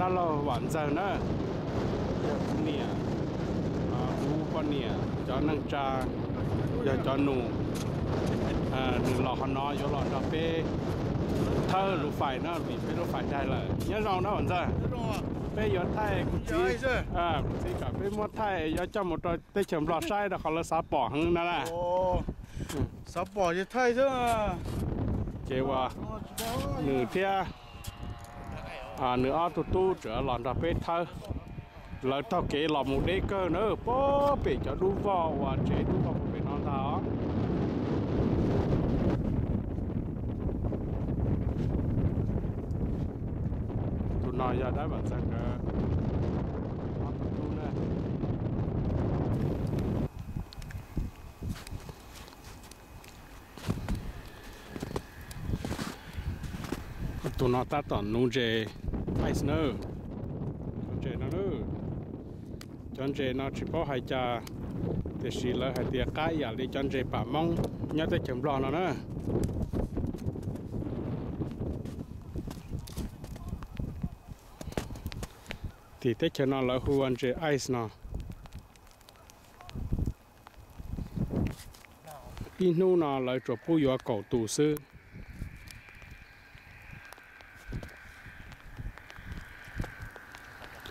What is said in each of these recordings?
Dab laug Vam Ntxawg na, yog kuv niam, kuv poj niam cov neej tsa, yog cov nus. Nws los qhov no yuav los nrog peb thawb lub fais na, vim peb lub fais daig lawm. Nyob zoo na Vam Ntxawg. Peb yuav thaij kuv txiv, kuv txiv kom peb muab thaij yuav coj mus rau teb chaws Nplog saib rau qhov lawv xav pom heev na. Xav pom ces thaij xwb. Ces uas nws thiab nws ob tug tub tseem los nrog peb thawb. Lawv taug kev los mus deb kawg na, puag pem cov dub voj uas tsev dub voj puag pem no ntag os. Tus no yog dab Vam Ntxawg nkawd ob tug tub na. Tus no tab tom nuv ntses ice na. Cov ntses no, cov ntses no tsis paub hais cas, tiam sis lawv hais tias qab ib yam li cov ntses pam Hmoob nyob teb chaws Nplog no na. Tim teb chaws no lawv hu ua ntses ice no. Ib hnub no lawv tsuas pub yuav kaum tus xwb.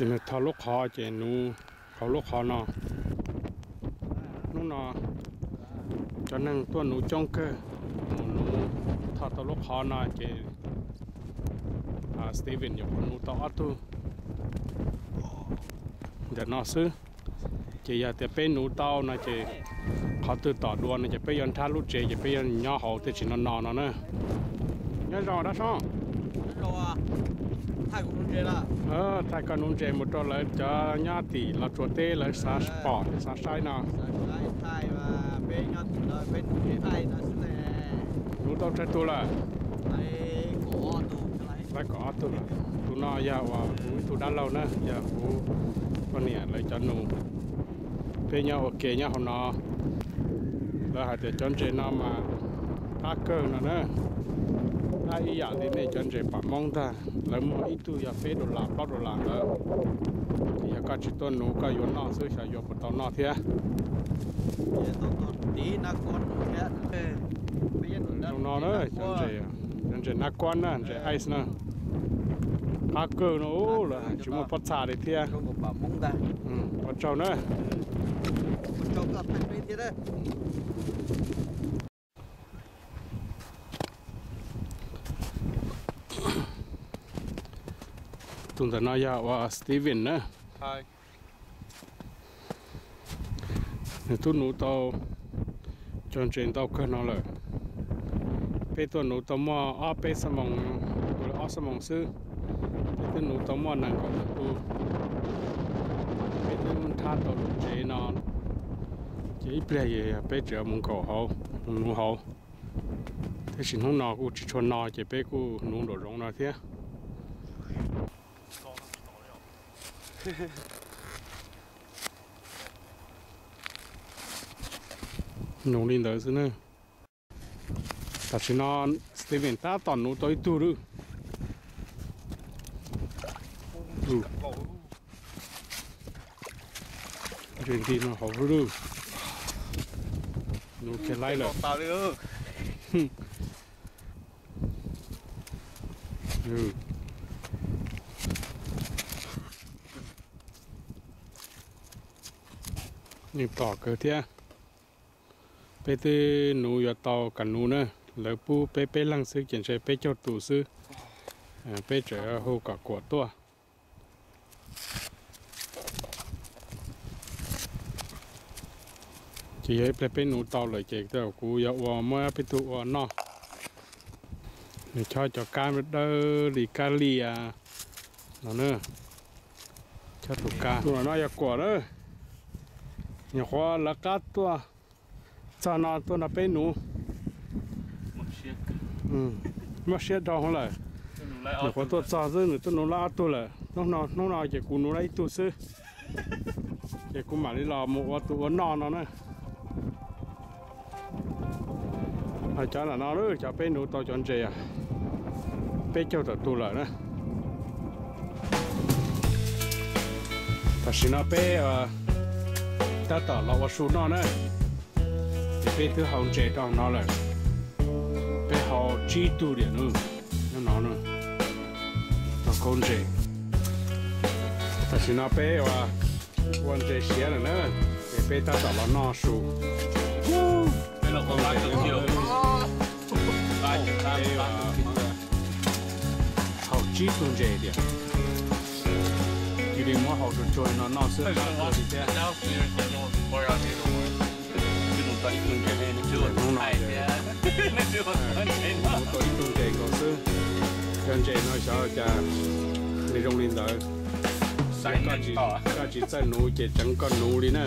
Ces nws tho lub qhov ces nuv hauv lub qhov no. Hnub no cov neeg tuaj nuv coob kawg, mus nuv tho tau lub qhov no ces Steven nyuam qhuav nuv tau ob tug ntawm no xwb. Ces yog tias peb nuv tau no ces qhov twg tom dua no ces peb yuav nrhab lub tsev ces peb yuav nyob hauv tej tsis no no no na. Nyob zoo dab Soob. Thaij koj nuv ntses mus rau lawv cov nyob tim Los Tsuas teb lawv xav pom thiab xav saib no. Nuv tau tsawg tug lawm? Lawv kom ob tug lawm. Tus no yog uas kuv ib tug dab laug na, yog kuv poj niam lawv cov nus. Peb nyob ua ke nyob hauv no. Lawv hais tias cov ntses no mas qab kawg no na. Qab ib yam li nej cov ntses pam Hmoob ntag, lawv muag ib tug yog peb dollar plaub dollar ntawd. Ces yog koj tsis tuaj nuv koj yuav noj xwb xyov yuav puas tau noj thiab. Zoo no na, cov ntses nab kuab na, ntses ice na. Qab kawg no, lawv tsis muaj pob txha li thiab. Ua tsaug na. Tus ntawm no yog uas Steven na. Nws twb nuv tau cov ntses ntau kawg no lawm. Peb tuaj nuv tau muaj ob peb xuab moos, ob xuab moos xwb, peb twb nuv tau muaj nees nkaum tus. Peb twb nrhab tau lub tsev no, ces ib pliag peb tseem mus nkaum hauv, mus nuv hauv. Tab sis hnub no kuj tsis tshua no ces peb kuj nuv nraum zoov no thiab. Nuv li ntawd xwb na. Tam sim no Steven tab tom nuv tau ib tug lawm. Ntses nti no hauv lawm. Nuv kiag laib lawm. Yeej tom kawg thiab. Peb twb nuv yuav tau kas nuv na, lawv pub peb peb leeg xwb ces ntshe peb caug tus xwb. Peb tseem hu kom kuam tuaj. Ces yog ib pliag peb nuv tau lawm ces kuv yuav ua muab peb tug ua noj. Nws chob cov kab dawb li kab lias no na. Chob tus kab. Tus no yog kuam na. Nyuam qhuav lawv qab tuaj txog no tuaj nrog peb nuv. Muaj siab dhau lawm. Nyuam qhuav tuaj txog xwb nws twb nuv lawm ob tug lawm. Hnub no ces kuv nuv lawm ib tug xwb. Ces kuv mam li los mus ua tus ua noj no na. Cov ntawm no, cov peb nuv tau cov ntses, peb caug tawm tus lawm na. Tam sim no peb tab tom los ua su noj na, ces peb twb hau ntses rau hauv no lawm. Peb hau tsib tug diam no, nyob no, rau kaub ntses. Tam sim no peb ua ntses siav lawm na, ces peb tab tom los noj su. Hau tsib tug ntses tiag, cia li muab hau tsuag tsuag no noj xwb. Hnub no mus tau ib tug ntses nkaus xwb. Cov ntses no xyov cas nws zoo li ntawd. Koj tsis txawj nuv ces tseev koj nuv li na.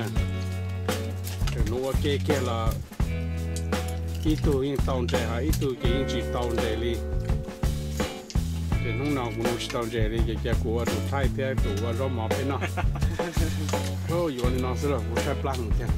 Tseem nuv ua ke kiag los ib tug yeej tau ntses, ho ib tug ces yeej tsis tau ntses li. Ces hnub no kuv nuv tsis tau ntses li ces cia kuv ua tus thaij thiab tus ua zaub mov peb noj. Yuav li no xwb los kuv tshaib plab heev thiab.